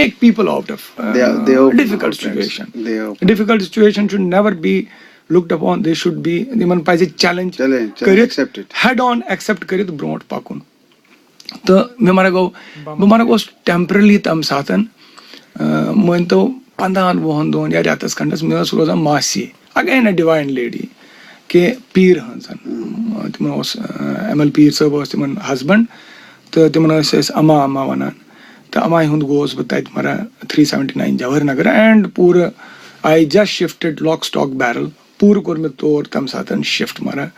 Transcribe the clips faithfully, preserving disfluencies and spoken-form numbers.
take people out of uh, They are- they open difficult our friends. Situation. They open. Difficult situation should never be looked upon. They should be, یِمن پَزِ challenge Challenge, challenge, کٔرِتھ, accept it. Head on accept کٔرِتھ برونٛٹھ پَکُن. تہٕ مےٚ ما گوٚو بہٕ ما گوٚوُس temporarily تَمہِ ساتہٕ مٲنۍ تو پنٛدہَن وُہَن دۄہَن یا رٮ۪تَس کھنٛڈَس مےٚ ٲس روزان ماسی, again a divine lady, کہِ پیٖر ہٕنٛز. تِمَن اوس ایم ایل پیٖر صٲب اوس تِمَن husband, تہٕ تِمَن ٲسۍ أسۍ اما اما وَنان. تہٕ امایہِ ہُنٛد گوس بہٕ تَتہِ مَران three seventy nine Jawahar Nagar and پوٗرٕ I just shifted lock stock barrel, پوٗرٕ کوٚر مےٚ تور تَمہِ ساتہٕ shift مَران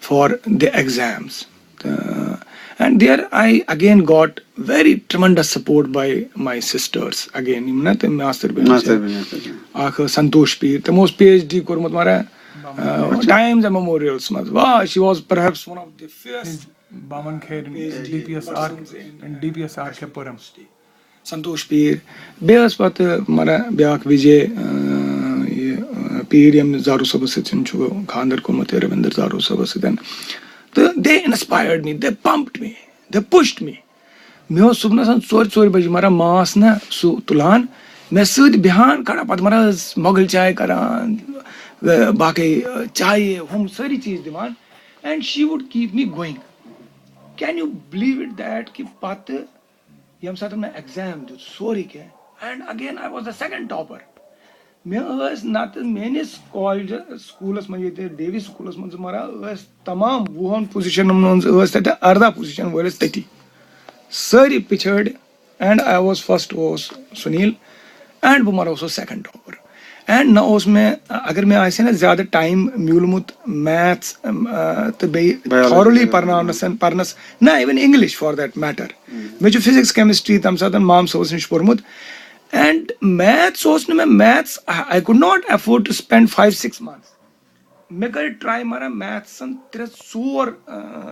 for the exams. تہٕ and there I again got very tremendous support by my sisters again, یِم نا تِم ماستٕر بیٚنہِ چھِ. ماستٕر بیٚنہِ، ماستٕر بیٚنہِ. اَکھ ٲس سنتوش پیٖر, تِمو اوس پی ایچ ڈی کوٚرمُت مَران ٹایمز میموریلس منٛز. واہ, she was perhaps one of the first بامن خیر D P S R D P S R K Puram. Santosh پیٖر. بیٚیہِ ٲس پَتہٕ مَران بیٛاکھ وِجے, یہِ پیٖر ییٚمۍ زارو صٲبَس سۭتۍ چھُ خانٛدر کوٚرمُت روِندر زارو صٲبَس سۭتۍ. تہٕ they inspired me, they pumped me, they pushed me. مےٚ اوس صُبحَن آسان ژورِ ژورِ بَجہِ مَران ماس نہ سُہ تُلان, مےٚ سۭتۍ بیٚہان کَران, پَتہٕ مَران ٲس مۄغل چاے کَران, باقٕے چایہِ ہُم سٲری چیٖز دِوان, and she would keep me going. Can you believe it that کہِ پَتہٕ ییٚمہِ ساتہٕ مےٚ exam دیُت سورُے کینٛہہ, and again I was the second topper. مےٚ ٲسۍ نَتہٕ میٲنِس کالجہِ سکوٗلَس منٛز, ییٚتہِ ڈیوی سکوٗلَس منٛز مَران, ٲسۍ تمام وُہَن پوزیشنَن منٛز ٲسۍ تَتہِ اَرداہ پوزیشن وٲلۍ ٲسۍ تٔتی سٲری پِچھٲڑۍ, and I was first اوس سُنیٖل, and بہٕ مَرٕ اوسُس second topper. And نہ اوس مےٚ, اگر مےٚ آسہِ ہے نہ زیادٕ ٹایم میوٗلمُت میتھس تہٕ بیٚیہِ Biology. Thoroughly پَرناونَس, پَرنَس, نہ even English for that matter. مےٚ چھُ فِزِکِس کیمِسٹری تَمہِ ساتہٕ مام صٲبَس نِش پوٚرمُت, and maths اوس نہٕ مےٚ, maths I could not afford to spend five six months. مےٚ کٔر ٹراے مَران میتھسَن ترٛےٚ ژور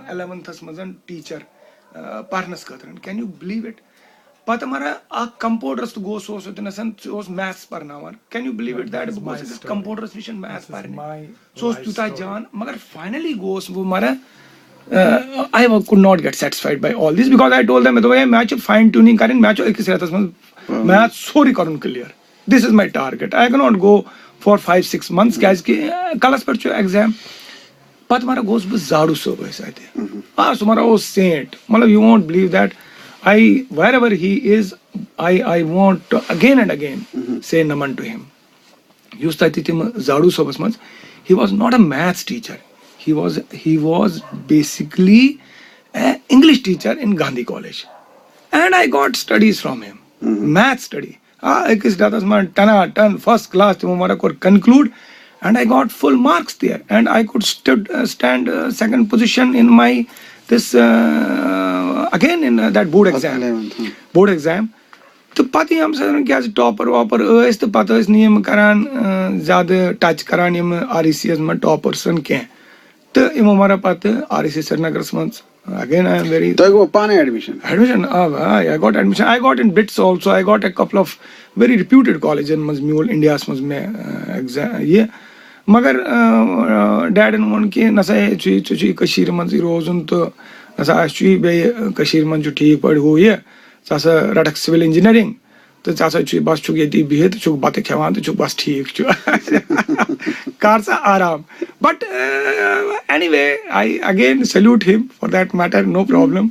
الیونتھَس منٛز ٹیٖچَر پَرنَس خٲطرٕ. Can you believe it? پَتہٕ مَران اَکھ کَمپوڈرَس تہٕ گوٚو, سُہ اوس اَتٮ۪ن آسان, سُہ اوس میتھس پَرناوان. Can you believe it that بہٕ گوس أکِس کَمپوڈرَس نِش میتھ پَرنہِ. سُہ اوس تیوٗتاہ جان, مگر finally گوس بہٕ مَران, I could not get satisfied by all this because I told them, مےٚ دوٚپ, ہے, مےٚ چھِ fine tuning کَرٕنۍ, مےٚ چھُ أکِس رٮ۪تَس منٛز میتھ سورُے کَرُن clear. This is my target. I cannot go for five six months, کیٛازِ کہِ کَلَس پٮ۪ٹھ چھُ exam. پَتہٕ مَرا گوس بہٕ زاڈو صٲب ٲسۍ اَتہِ. آ, سُہ مَرا اوس saint. مطلب, you won't believe that. I, wherever he is, I, I want to again and again say naman to him. یُس تَتہِ تِم زاڈو صٲبَس منٛز, he was not a maths teacher. He was, he was basically a English teacher in Gandhi College. And I got studies from him. Math study. آ, أکِس رٮ۪تَس منٛز Tina ton first class تِمو مَرا کوٚر conclude, and I got full marks there, and I could stood, uh, stand, uh, second position in my this, uh, again in, uh, that board exam. Eleventh, hmm. Board exam. تہٕ پَتہٕ ییٚمہِ ساتہٕ کیٛازِ topper واپَر ٲسۍ, تہٕ پَتہٕ ٲسۍ نہٕ یِم کَران, uh, زیادٕ touch کَران یِم آر ای سی یَس منٛز ٹاپَرسَن کینٛہہ. تہٕ یِمو مَرا پَتہٕ آر ای سی سرینگرَس منٛز. Again, I am very تۄہہِ گوٚو پانَے admission؟ Admission, آ, آ, I got admission. I got in bits also. I got a couple of very reputed collegeن منٛز میوٗل اِنڈیاہَس منٛز مےٚ, uh, exam یہِ. مگر, uh, ڈیڈَن ووٚن کہِ نہ سا, ہے, ژٕ, ژٕ چھُے کٔشیٖرِ منٛزٕے روزُن تہٕ نہ سا اَسہِ چھُے بیٚیہِ کٔشیٖرِ منٛز چھُ ٹھیٖک پٲٹھۍ ہُہ یہِ, ژٕ ہسا رَٹَکھ civil engineering. تہٕ ژٕ ہسا چھُے بَس, چھُکھ ییٚتی بِہِتھ, ژٕ چھُکھ بَتہٕ کھٮ۪وان تہٕ چھُکھ بَس ٹھیٖک چھُ. کر سا آرام. But, uh, anyway, I again salute him for that matter, no problem.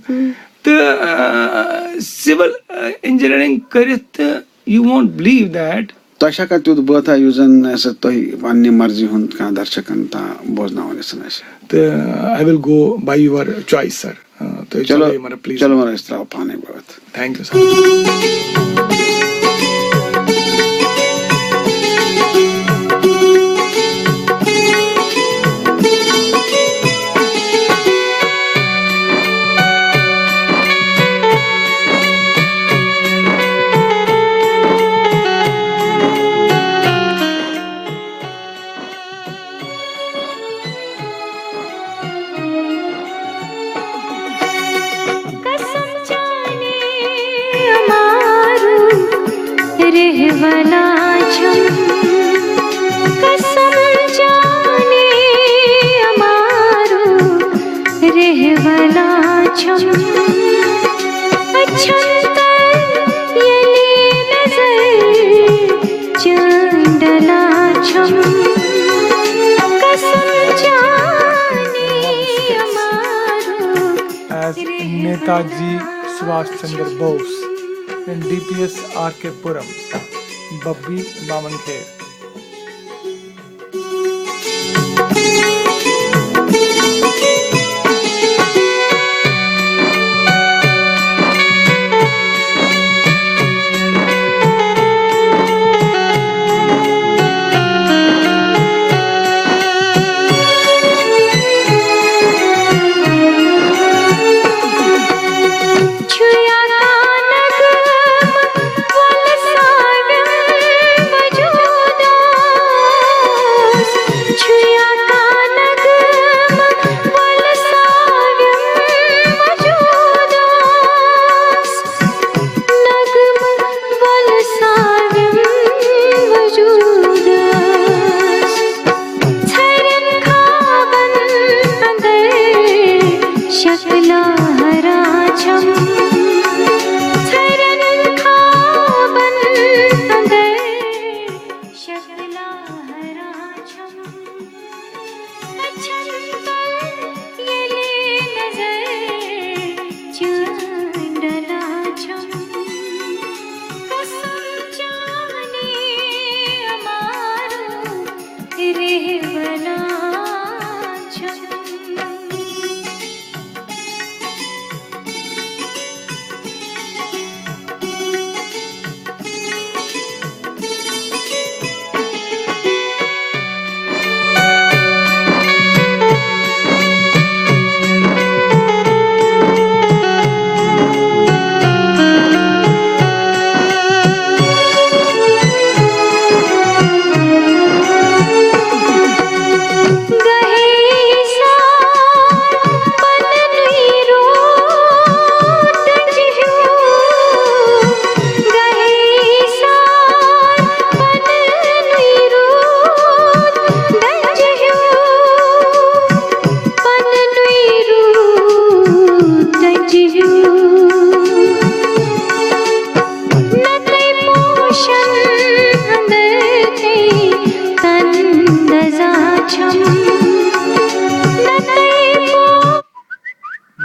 تہٕ, uh, civil, uh, engineering کٔرِتھ تہٕ you won't believe that. تۄہہِ چھا کانٛہہ تیُتھ بٲتھا یُس زَن سا تۄہہِ پننہِ مرضی ہُنٛد کانٛہہ درشکن تام بوزناوُن یژھان آسہِ؟ تہٕ I will go by your choice, sir. آ, تُہۍ چلو، چلٲیِو مگر please. چلو مگر أسۍ ترٛاوو پانے بٲتھ۔ Thank you, sir. قسم چانے ہمارو رہونا چھم، قسم چانے ہمارو رہونا چھم۔ اچھن تر یلی نیتاجی سبھاش Chandra Bose, D P S R K Puram, ببی بامن کھیر۔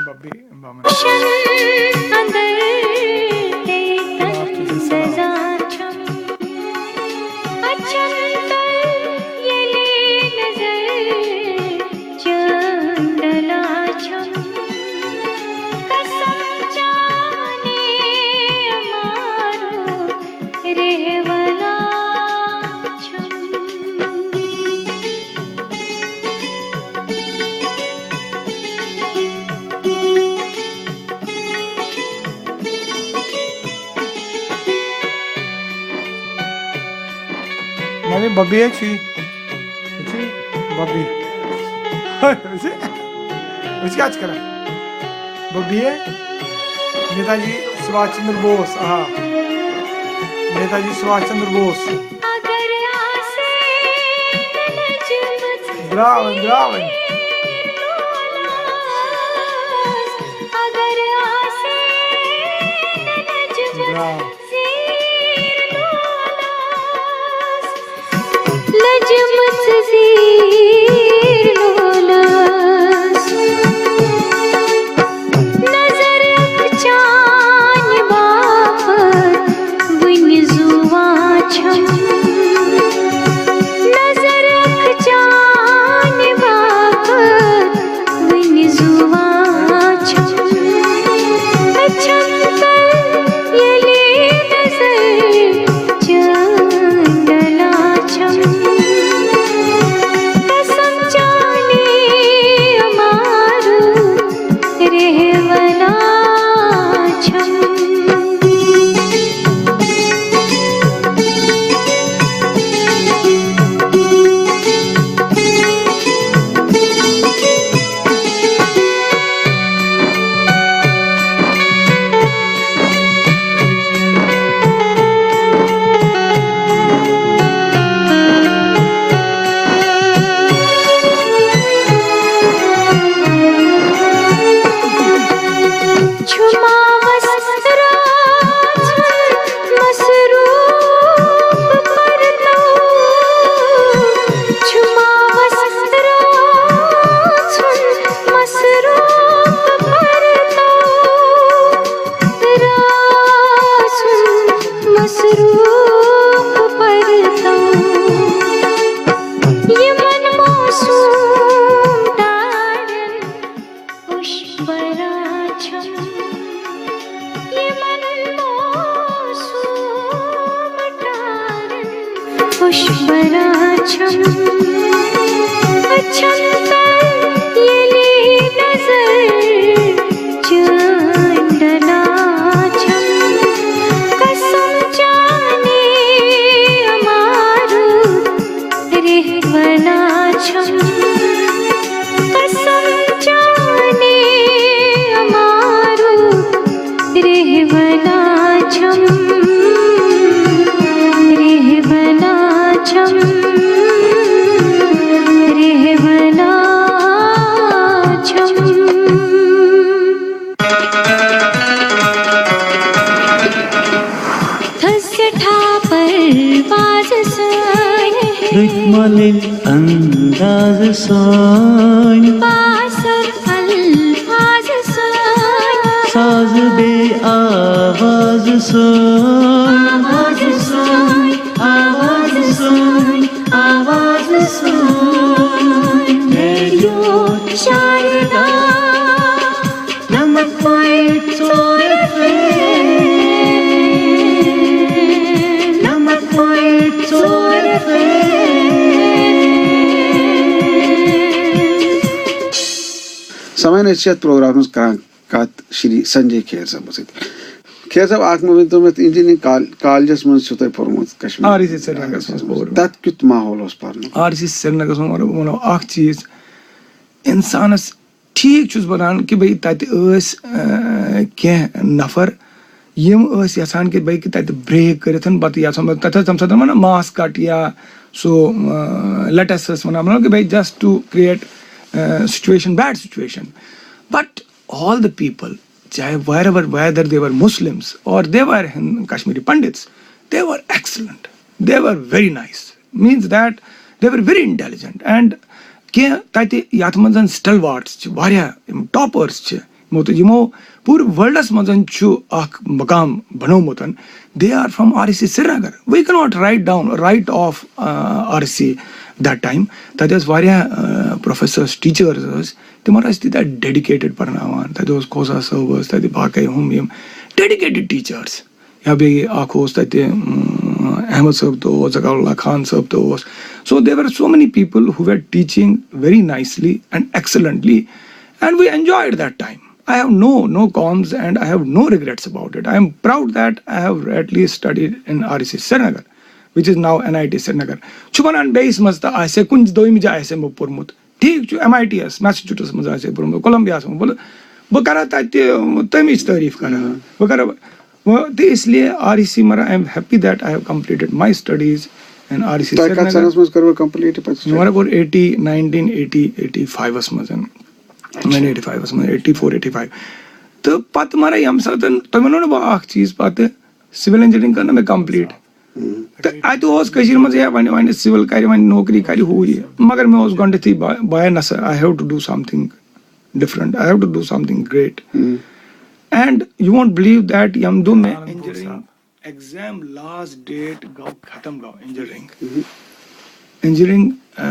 ببی بامن۔ مگر ببی ہے چھی۔ چھی ببی۔ ہے، أسۍ، أسۍ کیٛاہ چھِ کران؟ ببی ہے؟ نیتاجی سبھاش چندر بوس، آ۔ نیتاجی سبھاش چندر بوس۔ درٛاو وۄنۍ، درٛاو وۄنۍ۔ درٛاو۔ لٔجمٕژ زیٖر لولس، نظر اکھ چانہِ باپتھ وُنہِ زُوان چھم۔ نظر اکھ چانہِ باپتھ وُنہِ زُوان چھم۔ أچھن تل ییٚلہِ نظر چٲنۍ ڈلان چھم۔ قسم چانہِ عمارُک رہونا چھم۔ خوش برا چھم، اچھن تل یلی نظر چٲنۍ ڈلا چھم۔ قسم چانے امارو رہونا چھم، قسم چانے امارو رہونا چھم، رہونا چھم، رہونا چھم۔ تھٔز سٮ۪ٹھاہ پرواز سٲنۍ۔ رٕتۍ مۄلٕلۍ انداز سٲنۍ۔ بااثر الفاظ سٲنۍ۔ ساز بیٚیہِ آواز سٲنۍ۔ آواز سٲنۍ، آواز سٲنۍ، آواز سٲنۍ۔ ریڈیو شاردا۔ نَمَتھ پوینٹ ژور ایف ایم، نَمَتھ پوینٹ ژور ایف ایم۔ سامعیٖن، أسۍ چھِ یَتھ پروگرامَس منٛز کران کَتھ شری سنجے کھیر صٲبَس سۭتۍ۔ کھیر صٲب، اَکھ مےٚ ؤنۍ تو مےٚ، انجینئرنگ کال-، کالجَس منٛز چھُو تۄہہِ پوٚرمُت کشمیٖر؟ آر ای سی سرینگرَس منٛز پوٚر۔ تَتھ کیُتھ ماحول اوس پَرنُک؟ آر سی سرینگرَس منٛز وَنو، بہٕ وَنو اَکھ چیٖز، اِنسانَس ٹھیٖک چھُس وَنان کہِ بھئی تَتہِ ٲسۍ، آ، کینٛہہ نفر یِم ٲسۍ یَژھان کہِ بھئی کہِ تَتہِ بریک کٔرِتھ پَتہٕ یَژھان، تَتہِ ٲسۍ تَمہِ ساتہٕ وَنان ماس کَٹ یا سُہ، آ، لَٹَس ٲسۍ وَنان، مطلب کہِ بھئی just to create, آ، situation, bad situation. But all the people, چاہے wherever, whether they were Muslims or they were Hin-, Kashmiri Pandits, they were excellent. They were very nice. Means that they were very intelligent. And کینٛہہ تَتہِ یَتھ منٛز stalwarts چھِ، واریاہ یِم toppers چھِ، یِمو تہٕ یِمو پوٗرٕ worldَس منٛز چھُ اَکھ مقام بنومُت۔ They are from R E C Srinagar. We cannot write down, write off, uh, R E C that time. تَتہِ ٲسۍ واریاہ، uh, professors, teachers ٲسۍ، تِمَن ٲسۍ تیٖتیٛاہ dedicated پَرناوان۔ تَتہِ اوس کھوسا صٲب، ٲسۍ تَتہِ باقٕے ہُم یِم dedicated teachers۔ یا بیٚیہِ اَکھ اوس تَتہِ، اۭں، احمد صٲب تہٕ اوس، ذکاء اللہ خان صٲب تہٕ اوس۔ So there were so many people who were teaching very nicely and excellently, and we enjoyed that time. I have no, no qualms and I have no regrets about it. I am proud that I have at least studied in R E C Srinagar, which is now N I T Srinagar. چھُ وَنان بیٚیِس منٛز تہِ آسہِ ہے، کُنہِ دوٚیمہِ جایہِ آسہِ ہے مےٚ پوٚرمُت۔ ٹھیٖک چھُ، ایم آی ٹی یَس، میساچوسٹس منٛز آسہِ ہے پوٚرمُت، کولمبیاہَس منٛز، بہٕ، بہٕ کَرٕ تَتہِ تَمِچ تعریٖف کَرٕ۔ بہٕ کَرٕ، وۄنۍ تہٕ اس لیے آر ای سی مگر I am happy that I have completed my studies in R E C تۄہہِ کَتھ Srinagar۔ سَنَس منٛز کٔروٕ complete پَتہٕ مےٚ study؟ مگر کوٚر eighty, nineteen eighty, eighty five منٛز، nineteen eighty five منٛز، eighty four, eighty five۔ تہٕ پَتہٕ مگر ییٚمہِ ساتہٕ تۄہہِ وَنو نہ بہٕ اَکھ چیٖز، پَتہٕ civil engineering کٔر نہ مےٚ complete۔ تہٕ اَتہِ اوس کٔشیٖرِ منٛز، یا وۄنۍ، وۄنۍ civil کَرِ، وۄنۍ نوکری کَرِ، ہُہ یہِ۔ مگر مےٚ اوس گۄڈٕنٮ۪تھٕے با-، بایا نہ سا، I have to do something different, I have to do something great. And you won't believe that ییٚمہِ دۄہ مےٚ engineering exam last date گوٚو، ختم گوٚو engineering۔ Engineering، آ،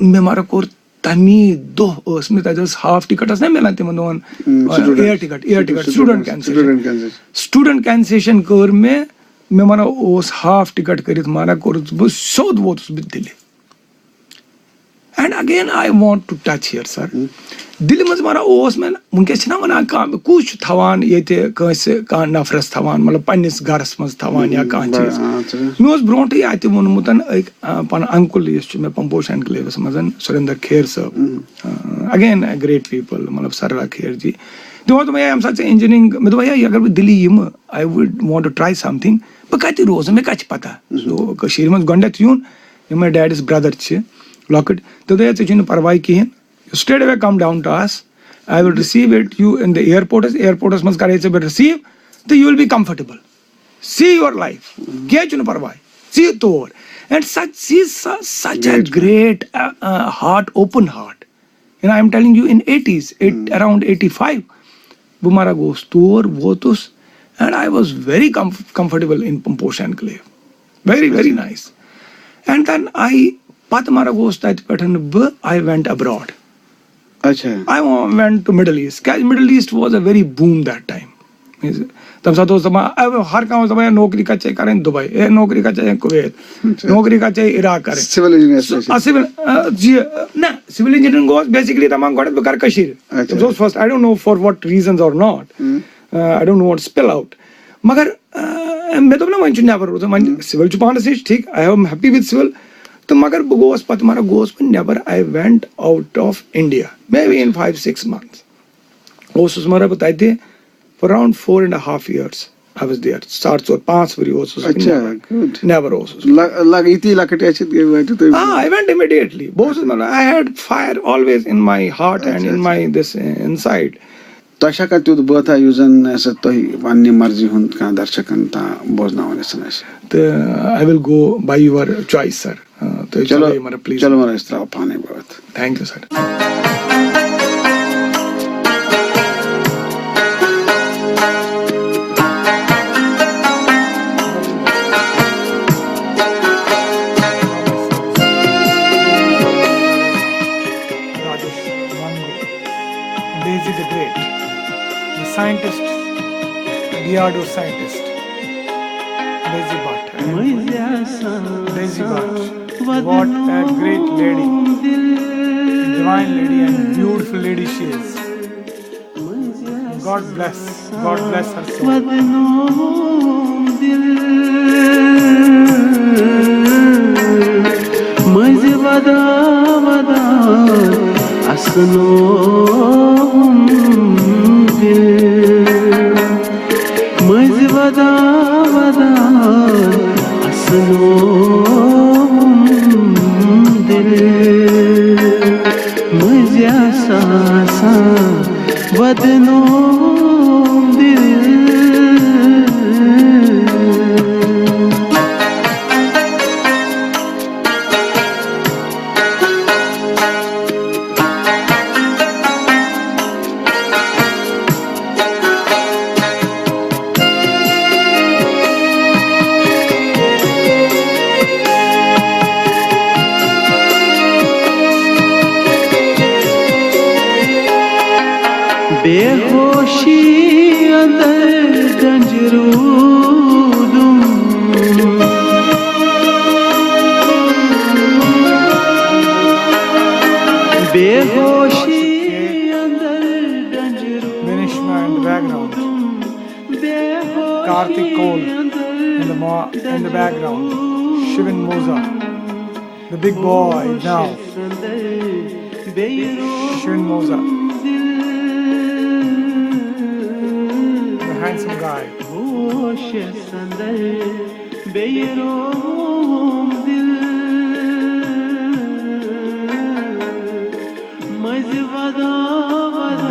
مےٚ مگر کوٚر تَمی دۄہ ٲس مےٚ، تَتہِ ٲس half ticket ٲس نہ مِلان تِمَن دۄہَن، آ، student، air ticket، air ticket، student student concession۔ Student concession۔ Student concession کٔر مےٚ، مےٚ مگر اوس half ticket کٔرِتھ، مگر کوٚرُس بہٕ سیوٚد ووتُس بہٕ دِلہِ۔ And again I want to touch here, sir۔ دِلہِ منٛز مگر اوس مےٚ، وٕنکیٚس چھِنہ وَنان کانٛہہ، کُس چھُ تھاوان ییٚتہِ کٲنٛسہِ، کانٛہہ نفرَس تھاوان، مطلب پنٛنِس گَرَس منٛز تھاوان یا کانٛہہ چیٖز۔ مےٚ اوس برونٛٹھٕے اَتہِ ووٚنمُت أکۍ، آ، پَنُن uncle یُس چھُ مےٚ پمپوش enclaveس منٛز، سُریندر کھیر صٲب۔ آ، again a great people، مطلب سرلا کھیر جی۔ تِمو دوٚپ، "ہے، ییٚمہِ ساتہٕ ژےٚ engineering"، مےٚ دوٚپ، "ہے، اگر بہٕ دِلہِ یِمہٕ، I would want to try something، بہٕ کَتہِ روزٕ، مےٚ کَتہِ چھِ پَتہ؟" So کٔشیٖرِ منٛز گۄڈٕنٮ۪تھ یُن، یِم مےٚ daddyس brother چھِ لۄکٕٹۍ، تہٕ دوٚپ، "ہے، ژےٚ چھُنہٕ پَرواے کِہیٖنۍ، you straight away come down to us, I will receive it you in the airportس، airportس منٛز کَرے ژےٚ بہٕ receive، تہٕ you will be comfortable, see your life، کینٛہہ چھُنہٕ پَرواے، ژٕ یہِ تور۔" And such, she is su-, such a great, uh, uh, heart, open heart. And I am telling you, in eighties, eight, around eighty five، بہٕ مَرا گوس تور، ووتُس، and I was very com-, comfortable in Pamposh enclave. Very, very nice. And then I، پَتہٕ مَرا گوس تَتہِ پٮ۪ٹھ بہٕ، I went abroad. اچھا۔ I wa-, went to Middle East. کیٛازِ Middle East was a very boom that time. تَمہِ ساتہٕ اوس دَپان، اَ، ہر کانٛہہ اوس دَپان، "ہے، نوکری کَتہِ چھےٚ کَرٕنۍ؟ دُبے۔ ہے، نوکری کَتہِ چھےٚ کُویت؟ نوکری کَتہِ چھےٚ عراق کَرٕنۍ؟" Civil engineer چھِ۔ آ، civil، آ، جی، نہ، civil engineering اوس basically دَپان گۄڈٕ بہٕ کَرٕ کٔشیٖرِ۔ اچھا۔ تَمہِ ساتہٕ اوس first، I don't know for what reasons or not۔ ہُم۔ آ، I don't know what spill out۔ مگر، آ، مےٚ دوٚپ نہ، وۄنۍ چھُ نٮ۪بر روزُن، وۄنۍ ہُم۔ Civil چھُ پانَس نِش ٹھیٖک، I am happy with civil۔ تہٕ مگر بہٕ گوس پَتہٕ، مگر گوس بہٕ نٮ۪بر، I went out of India، maybe in five, six months۔ اوسُس مگر بہٕ تَتہِ for around four and a half years۔ I was there۔ ساڑ ژور، پانٛژھ ؤری اوسُس بہٕ اچھا، نٮ۪بر۔ Good۔ نٮ۪بر اوسُس بہٕ۔ لگ-، لگ-، یِتی لۄکٕٹۍ ٲسِتھ گٔے وٲتِو تُہۍ۔ آ، I went immediately۔ بہٕ اوسُس مطلب، I had fire always in my heart and اچھا، in اچھا۔ My this, uh, inside۔ تۄہہِ چھا کانٛہہ تیُتھ بٲتھا یُس زَن سا تۄہہِ پننہِ مرضی ہُنٛد کانٛہہ درشکن تام بوزناوُن یژھان آسہِ؟ تہٕ I will go by your choice, sir۔ آ، تُہۍ چلو، چلٲیِو مگر، please۔ چلو، وَلہٕ أسۍ ترٛاوو پانَے بٲتھ۔ Thank you, sir۔ Rajesh Mangu, Daisy the Great, the scientist, D R D O scientist, Daisy Bhatt. Daisy Bhatt, what a great lady, divine lady and beautiful lady she is. God bless, God bless her soul. مٔنٛزۍ ودا ودا اسنووُم دِل۔ مٔنٛزۍ ودا ودا اسنووُم دِل۔ مٔنٛزۍ احساسا ودنووُم دِل۔ بے ہوشی اندر گنج روٗدُم۔ بے ہوشی اندر گنج Minishma in the background. Karthik Kaul in the mo-, in the background. Shivin Moza, the big boy now. Shivin Moza, the handsome guy.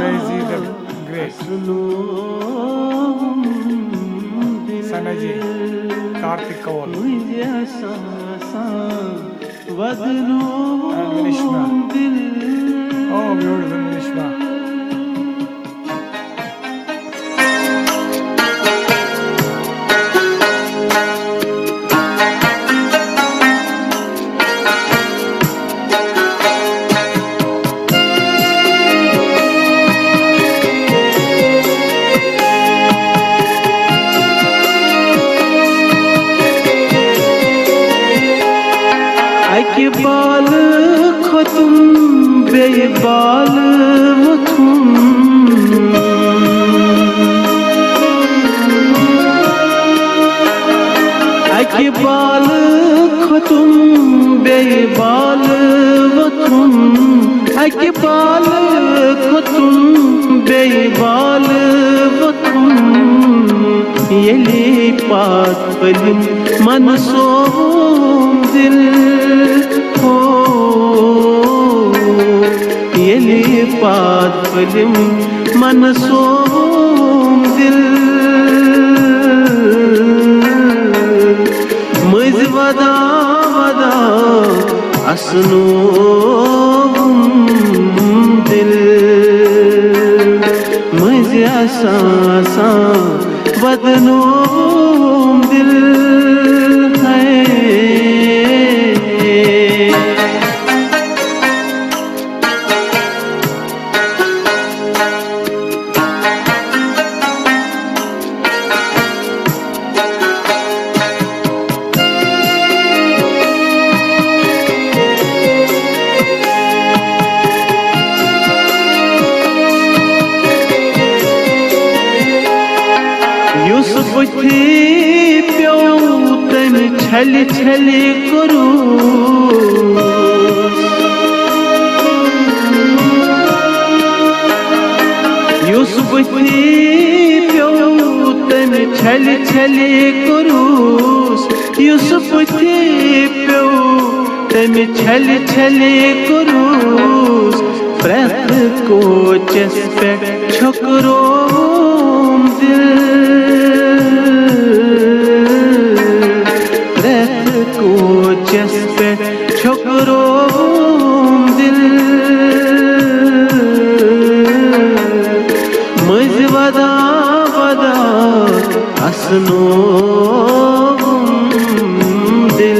Daisy the Great. Sanaji, Karthik Kaul. And Minishma. Oh, beautiful Minishma. اکہِ بالہٕ کھوٚتُم بیٚیہِ بالہٕ ووٚتھُم۔ اکہِ بالہٕ کھوٚتُم بیٚیہِ بالہٕ ووٚتھُم۔ اکہِ بالہٕ کھوٚتُم بیٚیہِ بالہٕ ووٚتھُم۔ ییٚلہِ پتھ پھٔلِم منصوٗم دِل ہو، ییٚلہِ پتھ پھٔلِم منصوٗم دِل۔ مٔنٛزۍ ودا ودا اسنووُم دِل۔ مٔنٛزۍ احساسا ودنووُم دِل۔ ہے۔ چھلہِ چھلہِ کوٚروس۔ یُس بٕتھِ پیوٚو، تٔمۍ چھلہِ چھلہِ کوٚروس۔ یُس بٕتھِ پیوٚو، تٔمۍ چھلہِ چھلہِ کوٚروس۔ پرٛٮ۪تھ کوچس پٮ۪ٹھ چھۄکرووُم دِل۔ پرٛٮ۪تھ کوچس پٮ۪ٹھ چھۄکرووُم دِل۔ مٔنٛزۍ ودان ودان اسنووُم دِل۔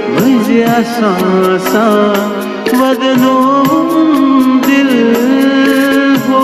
مٔنٛزۍ اسان اسان ودنووُم دِل ہو۔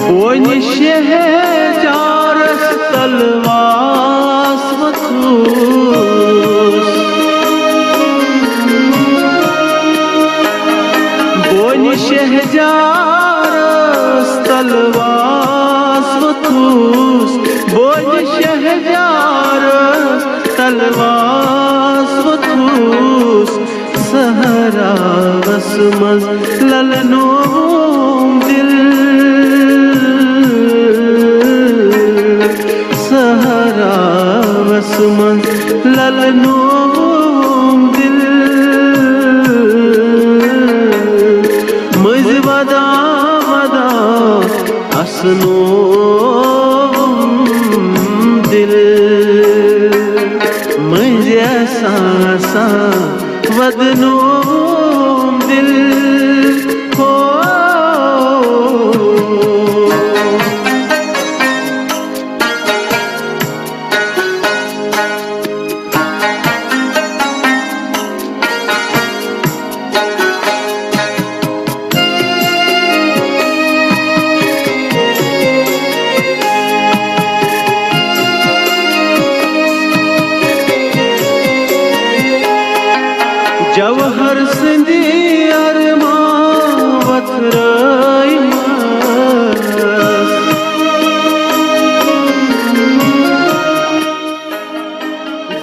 بونہِ شہجارس تلواس وۄتھوس۔ بونہِ شہجارس تلواس وۄتھوس۔ بونہِ شہجارس تلواس وۄتھوس۔ صحراوس منٛز للنووُم دِل۔ صحراوس منٛز للنووُم دِل۔ مٔنٛزۍ ودان ودان اسنووُم دِل۔ مٔنٛزۍ اسان اسان ودنووُم دِل ہو۔ جوہر سٕنٛدِ ارمان وتھرٲومٕژ۔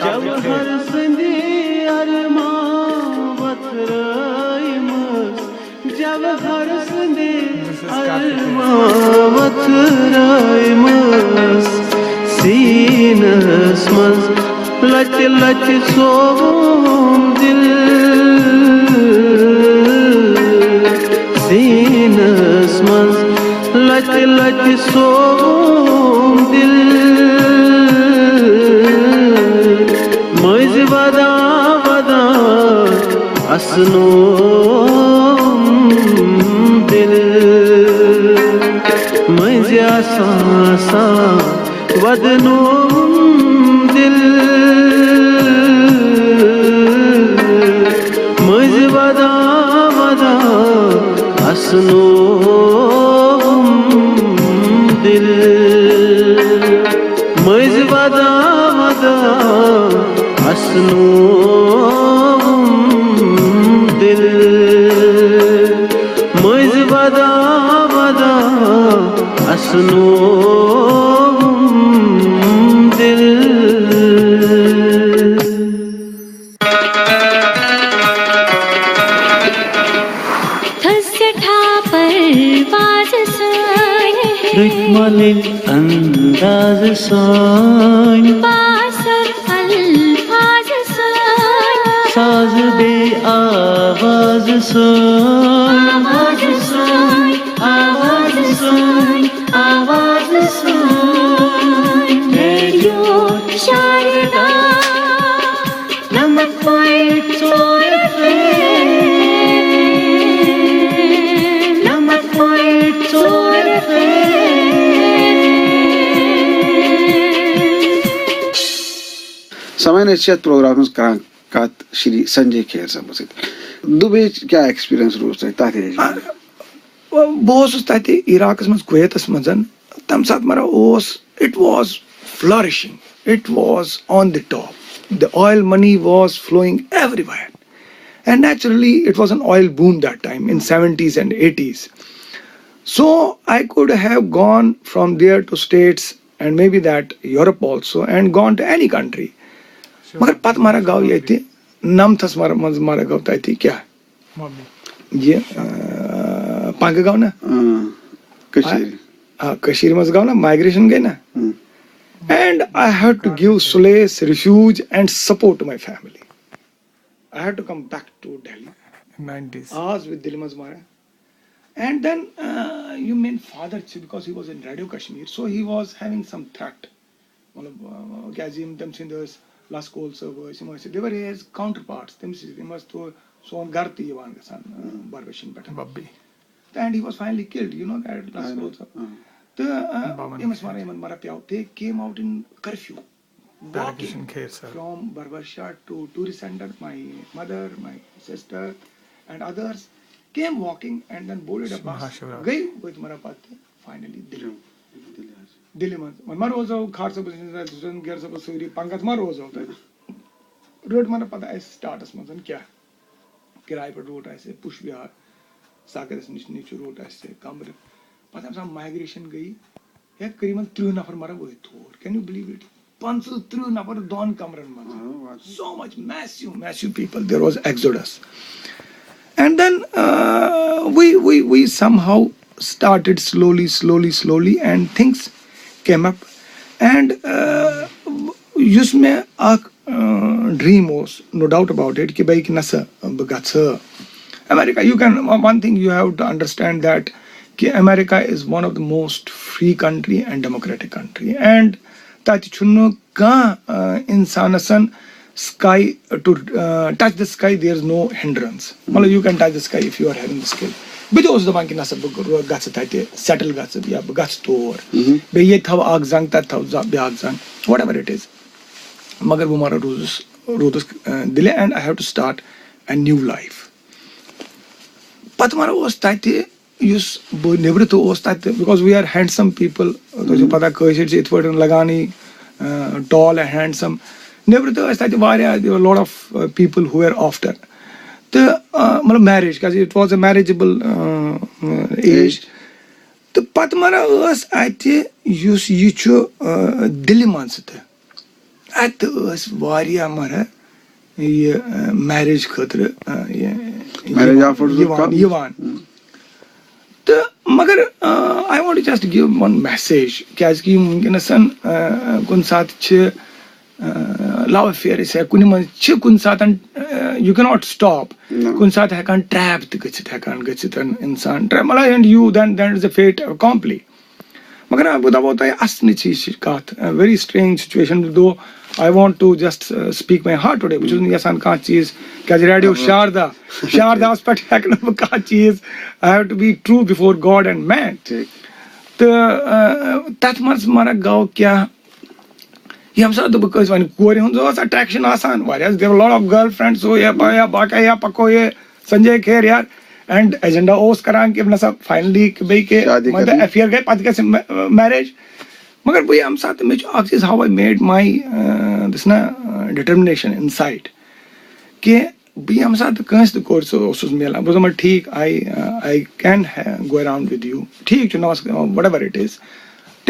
جوہر سٕنٛدِ ارمان وتھرٲومٕژ۔ جوہر سٕنٛدِ ارمان وتھرٲومٕژ۔ سیٖنس منٛز لتہِ لتہِ ژووُم دِل۔ سیٖنس منٛز لتہِ لتہِ ژووُم دِل۔ مٔنٛزۍ ودان ودان اسنووُم دِل۔ مٔنٛزۍ اسان اسان ودنووُم دِل۔ مٔنٛزۍ ودان ودان اسنووُم دِل۔ مٔنٛزۍ ودان ودان اسنووُم دِل۔ مٔنٛزۍ ودان ودان اسنووُم دِل۔ تھٔز سٮ۪ٹھاہ پروازٕ سٲنۍ۔ رٕتۍ مۄلٕکۍ اندازٕ سٲنۍ۔ بااثر الفاظ سٲنۍ۔ ساز بیٚیہِ آواز سٲنۍ۔ آواز سٲنۍ، آواز سٲنۍ، آواز سٲنۍ۔ ریڈیو شاردا۔ نَمَتھ پوینٹ ژور ایف ایم، نَمَتھ پوینٹ ژور ایف ایم۔ سامعیٖن، أسۍ چھِ یَتھ پروگرامَس منٛز کران کتھ شری سنجے کھیر صٲبس سۭتۍ۔ دُبیچ کیٛاہ experience روٗز تۄہہِ تتھ ایجہِ منٛز؟ آ، بہٕ اوسُس تتہِ عراقس منٛز، کویتس منٛز۔ تمہِ ساتہٕ مطلب اوس، it was flourishing, it was on the top, the oil money was flowing everywhere, and naturally it was an oil boom that time in seventies and eighties. So I could have gone from there to States and maybe that Europe also and gone to any country. مگر پتہٕ مطلب گوٚو ییٚتہِ نمتھس مطلب منٛز مطلب گوٚو تتہِ کیٛاہ؟ یہِ، آ، پنٛگہٕ گوٚو نا؟ اۭں، کٔشیٖرِ۔ آ، کٔشیٖرِ منٛز گوٚو نا، migration گٔے نا۔ اۭں۔ And I had to give solace, refuge and support to my family. I had to come back to Delhi. Nineties. آز with دِلہِ منٛز مارا۔ And then, uh, you mean father چھِ، because he was in Radio Kashmir, so he was having some threat. مطلب، آ، کیٛازِ یِم تٔمۍ سٕنٛدۍ ٲسۍ، لس کول صٲب ٲسۍ، یِم ٲسۍ، they were his counterparts، تٔمۍ سٕنٛدۍ، یِم ٲسۍ تو سون گرٕ تہِ یِوان گژھان، آ، برویشن پٮ۪ٹھ۔ ببی۔ And he was finally killed, you know that, لس کول صٲب۔ تہٕ، آ، بابن۔ یِم ٲسۍ ماران، یِمن ماران پیوٚو۔ They came out in curfew, walking from Barbarsha to tourist center. My mother, my sister and others came walking and then boarded a bus. گٔے وٲتۍ ماران پتہٕ finally دِلہِ۔ دِلہِ منٛز۔ وۄنۍ ما روزو کھار صٲبَس نِش، گیر صٲبَس سۭتۍ، پنکج ما روزو تَتہِ؟ رٔٹ مطلب پَتہٕ اَسہِ سٹاٹَس منٛز کیٛاہ کِراے پٮ۪ٹھ روٚٹ اَسہِ پُش وِہار، ساگرَس نِش نیٚچوٗ روٚٹ اَسہِ کَمرٕ۔ پَتہٕ ییٚمہِ ساتہٕ migration گٔیہِ، ہے، قریٖباً تٕرٛہ نفر مطلب وٲتۍ تور۔ Can you believe it? پنٛژٕہ تٕرٛہ نفر دۄن کَمرَن منٛز۔ So much, massive, massive people. There was exodus. And then, uh, we, we, we somehow started slowly, slowly, slowly, and things came up. And, uh, یُس مےٚ اکھ، uh, dream اوس، no doubt about it، کہِ بہٕ ہیٚکہِ نسا بہٕ گژھٕ America. You can, one thing you have to understand that کہِ America is one of the most free country and democratic country. And تَتہِ چھُنہٕ کانٛہہ، uh, اِنسانَسَن sky to, uh, touch the sky, there is no hindrance. مطلب، you can touch the sky if you are having the skill. بہٕ تہِ اوسُس دَپان کہِ نَسا بہٕ رو-، گژھٕ تَتہِ، settle گژھٕ یا بہٕ گژھٕ تور۔ بیٚیہِ ییٚتہِ تھاوٕ اَکھ زنٛگ، تَتہِ تھاوٕ زَ-، بیٛاکھ زنٛگ، whatever it is. مگر بہٕ مَرٕ روٗدُس، روٗدُس، uh, Delhi, and I have to start a new life. پَتہٕ مَرٕ اوس تَتہِ یُس بہٕ نیٚبرٕ تہِ اوس تَتہِ، because we are handsome people، تۄہہِ چھو پَتہ کٲشِر چھِ یِتھ پٲٹھۍ لَگانٕے، آ، tall and handsome۔ نیٚبرٕ تہِ ٲسۍ تَتہِ واریاہ، there were lot of, uh, people who were after۔ تہٕ، آ، مطلب marriage، کیٛازِ it was a marriageable, uh, age۔ تہٕ پَتہٕ مَرٕ ٲس اَتہِ یُس یہِ چھُ، آ، دِلہِ منٛز تہِ۔ اَتہِ ٲسۍ واریاہ مَرٕ یہِ، آ، marriage خٲطرٕ، آ، یہِ، marriage offers would یِوان، come۔ یِوان۔ تہٕ مگر، آ، I want to just give one message، کیٛازِکہِ یِم وٕنکیٚنَس، آ، کُنہِ ساتہٕ چھِ، آ، love affair ٲسۍ یا کُنہِ منٛز چھِ کُنہِ ساتہٕ، آ، you cannot stop۔ کُنہِ ساتہٕ ہٮ۪کان trap تہِ گٔژھِتھ، ہٮ۪کان گٔژھِتھ اِنسان trap، مطلب، and you then, then is a fate accompli۔ مگر بہٕ دَپو تۄہہِ اَصلٕچ یہِ چھِ کَتھ، a very strange situation، though I want to just, uh, speak my heart today۔ بہٕ چھُس نہٕ یَژھان کانٛہہ چیٖز، کیٛازِ ریڈیو شاردا، شارداہَس پٮ۪ٹھ ہٮ۪کہٕ نہٕ بہٕ کانٛہہ چیٖز، I have to be true before God and man۔ تہٕ، uh, تَتھ منٛز مَرَکھ گوٚو کیٛاہ، ییٚمہِ ساتہٕ بہٕ کٲنٛسہِ وَنہِ کورِ ہُنٛد اوس attraction آسان، واریاہ، there were lot of girlfriends، ہو یا پا-، یا باقٕے یا پَکو یہِ سنجے کھیر یار، and agenda اوس کران کہِ نسا finally کہِ بیٚیہِ کہِ شادی مطلب کرنی۔ Affair گٔے، پَتہٕ گژھِ مے-، marriage۔ مگر بہٕ ییٚمہِ ساتہٕ مےٚ چھُ اکھ چیٖز، how I made my, uh, this نا، uh, determination inside، کہِ بہٕ ییٚمہِ ساتہٕ کٲنٛسہِ تہِ کورِ سۭتۍ اوسُس میلان، بہٕ اوسُس دَپان، ٹھیٖک، I, uh, I can ha-, go around with you، ٹھیٖک چھُ، نہ اوس، whatever it is،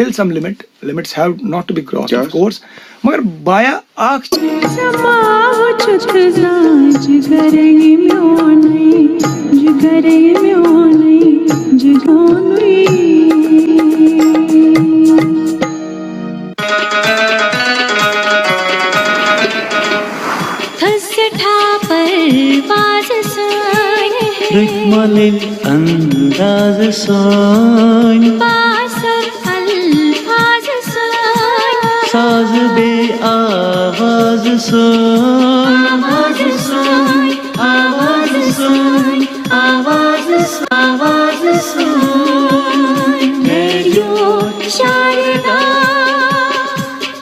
till some limit، limits have not to be crossed, of course۔ مگر بایا اکھ چیٖز۔ ژےٚ ما وُچھُتھ زانٛہہ جگرے میونُے، جگرے میونُے، جگونُے۔ تھٔز سٮ۪ٹھاہ پرواز سٲنۍ ہے۔ رٔتۍ مۄلٕلۍ انداز سٲنۍ۔ بااثر الفاظ سٲنۍ۔ ساز بیٚیہِ آواز سٲنۍ۔ آواز سٲنۍ، آواز سٲنۍ، آواز، آواز سٲنۍ۔ ریڈیو شاردا۔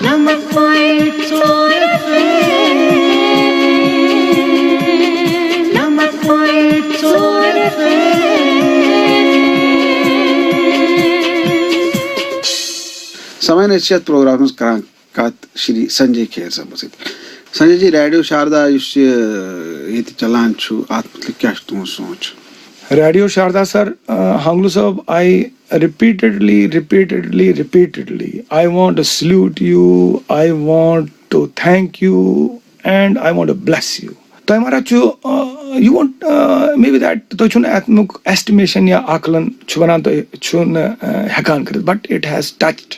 نَمَتھ پویِنٛٹ ژور ایف ایم۔ أسۍ چھِ یَتھ پروگرامَس منٛز کران کَتھ شری سنجے کھیر صٲبَس سۭتۍ۔ سنجے جی، ریڈیو شاردا یُس یہِ ییٚتہِ چلان چھُ، اَتھ مُتعلِق کیٛاہ چھُ تُہُنٛد سونٛچ؟ ریڈیو شاردا سر، ہنگلو صٲب، I repeatedly, repeatedly, repeatedly, I want to salute you, I want to thank you, and I want to bless you. تۄہہِ ما چھُ، you want maybe that تُہۍ چھُو نہٕ اَتھ امیُک ایسٹِمیشن یا آکلن چھُ وَنان تُہۍ چھُو نہٕ ہٮ۪کان کٔرِتھ، but it has touched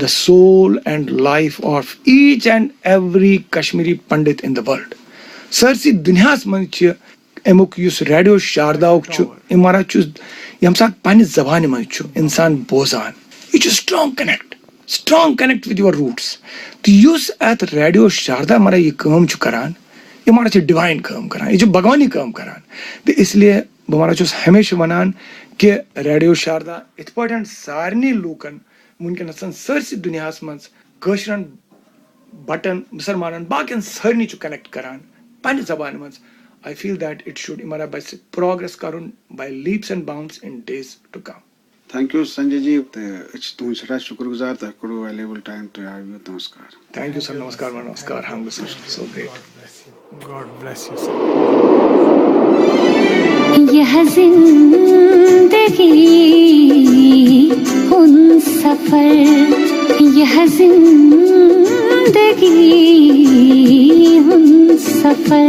the soul and life of each and every Kashmiri Pandit in the world. سٲرسٕے دُنیاہَس منٛز چھِ اَمیُک یُس ریڈیو شارداہُک چھُ، عمارت چھُ، ییٚمہِ ساتہٕ پننہِ زبانہِ منٛز چھُ اِنسان بوزان، یہِ چھُ strong connect, strong connect with your roots. تہٕ یُس اَتھ ریڈیو شاردا مطلب یہِ کٲم چھُ کران، یہِ مطلب چھِ ڈِواین کٲم کران، یہِ چھِ بھگوانی کٲم کران۔ تہٕ اس لیے بہٕ مطلب چھُس ہمیشہِ وَنان کہِ ریڈیو شاردا یِتھ پٲٹھۍ سارنٕے لوٗکن وٕنکیٚنَس سٲرسٕے دُنیاہَس منٛز کٲشرٮ۪ن بٹن، مُسلمانن، باقین سارنٕے چھُ کنیکٹ کران پننہِ زبانہِ منٛز۔ I feel that it should، یہِ مطلب پزِ پروگریس کرُن by leaps and bounds in days to come. Thank you Sanjay ji, تہٕ أسۍ چھِ تُہُنٛد سٮ۪ٹھاہ شُکُر گُزار، تۄہہِ کوٚروٕ ویلیبل ٹایم، تُہۍ آیوٕ تُہنٛد نمسکار۔ Thank you sir. Namaskar, namaskar, ہنگلو sir, so great. God bless you, sir. یہ زندگی ہُنٛد سفر، یہ زندگی ہُنٛد سفر،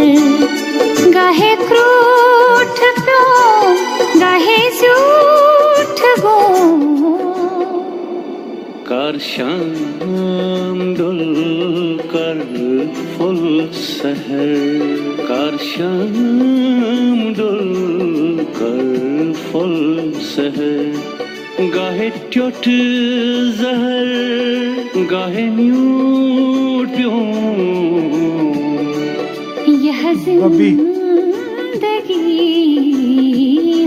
گاہے کروٹھ پیوٚو، گاہے زیوٗٹھ گوٚو۔ کر شام ڈُل کر فُل سحر، کر شام ڈُل کر فُل سحر۔ گاہے ٹیوٚٹھ زہر، گاہے میوٗٹھ پیوٚم۔ یہ زندگی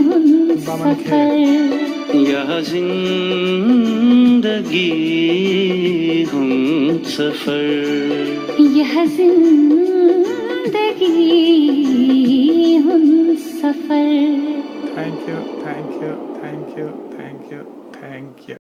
ہُنٛد سفر، یہ زندگی ہُنٛد سفر۔ یہ زندگی ہُنٛد سفر۔ Thank you, thank you, thank you, thank you, thank you.